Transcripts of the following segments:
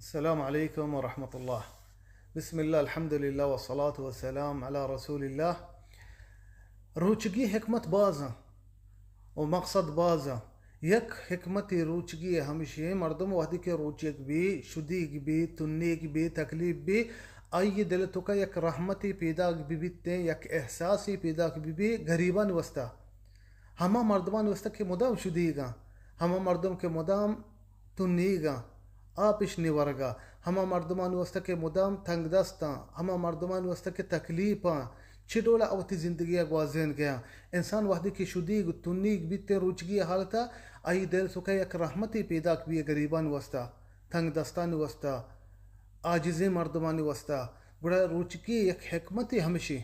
السلام علیکم ورحمۃ اللہ۔ بسم اللہ، الحمدللہ، والصلاة والسلام علی رسول اللہ۔ روچگی حکمت بازاں و مقصد بازاں۔ یک حکمتی روچگی ہمشی ایں، مردم وہدی کہ روچگ بی، شدیگ بی، تنیگ بی، تکلیف بی، آئی دل توکا یک رحمتی پیداگ ببیت، یک احساسی پیداگ ببی غریبانی واسطہ۔ ہما مردمانی واسطہ کہ مدام شدیگاں، ہما مردم کہ مدام تنیگاں، آپ اش نی ورگا، ہما مردمانی واسطہ کہ مدام تنگ دستاں، ہما مردمانی واسطہ کہ تکلیپاں، چہ ڈولا وتی زندگی ء گوازینگ ء آں۔ انسان وہدے کہ شدیگ تنیگ بیت روچگی حالت ء، آئی دل توکا یک رحمتے پیداک بی غریبانی واسطہ، تنگ دستانی واسطہ، عاجزیں مردمانی واسطہ، گڑا روچگی یک حکمتے ہمشی۔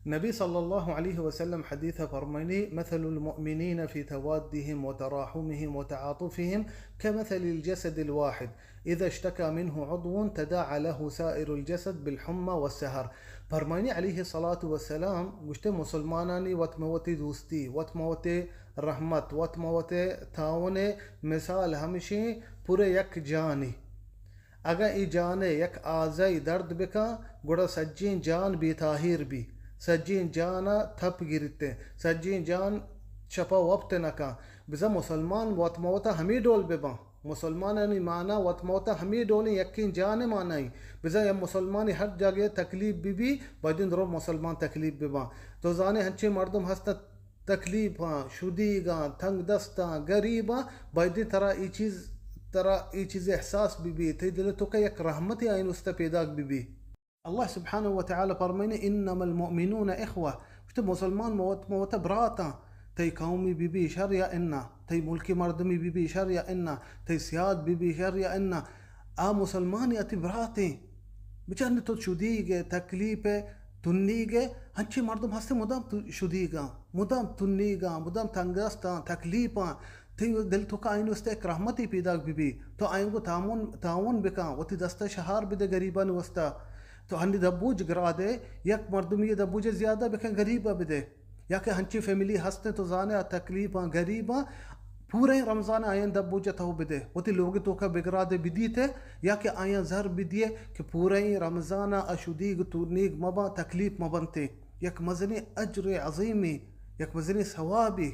نبی صلی اللہ علیہ وسلم حدیث ء فرمائنی، مثل المؤمنین فی توادهم وتراحمهم وتعاطفهم كمثل الجسد الواحد اذا اشتكى منه عضو تداعى له سائر الجسد بالحمى والسهر۔ فرمائنی علیہ الصلاة والسلام گوشتے، مسلمانانی وت موتی دوستی، وت موتی رحمت، وت موتی تعاون مثال ہمشی پورے یک جانی۔ اگاں اے جان ء یک آزائی درد بکاں، گڑا سجیں جان بے تاہیر بی، سجیں جان ء تپ گریتیں، سجیں جان شپا وپت نہ کاں۔ بزاں مسلمان وت موتا ہمے ڈول بباں، مسلمانانی مانا وت موتا ہمے ڈولیں یکیں جان ء مانائی۔ بزاں یک مسلمانی ہر جاگہ تکلیف ببی، بایدیں درو مسلمان تکلیف بباں۔ تو زانے ہنچیں مردم ہستاں تکلیپاں، شدیگاں، تنگ دستاں، گریباں، بایدیں ترا اے چیز، ترا اے چیز احساس ببی، تئی دل توکا یک رحمتے آئین واسطہ پیداک ببی۔ اللہ سبحانہ و تعالی فرمائنے، انما المؤمنون اخوہ، گوشتے مسلمان موت موت براتاں، تئی قومی ببی شر یا انا، تئی ملکی مردمی ببی شر یا انا، تئی سیاد ببی شر یا انا، آ مسلمان ء تی براتیں۔ بچار نی تو شدیگ ء، تکلیپ ء، تنیگ ء، ہنچیں مردم ہستیں مدام تو شدیگاں، مدام تنیگاں، مدام تنگستاں، تکلیپاں۔ تئی دل توکا آئین واسطہ یک رحمتے پیداک ببی۔ تو آئین گو تعاون، تعاون بکاں، وتی دستا شہار بدے غریبانی واسطہ۔ تو ہنی دبوج گرادے، یک مردمی دبوج زیادہ بکن، غریبا بدے۔ یا کہ ہنچیں فیملی ہستیں تو زانے آ تکلیپاں، غریباں، پوریں رمضان آیاں دبوجہ تو بدے، وتی لوگ توکا بگرادے بدیتے، یا کہ آیاں زر بدیے کہ پوریں رمضان آ شدیگ تنیگ مباں، تکلیپ مبنتے۔ یک مزنیں اجر عظیمی، یک مزنیں ثوابی۔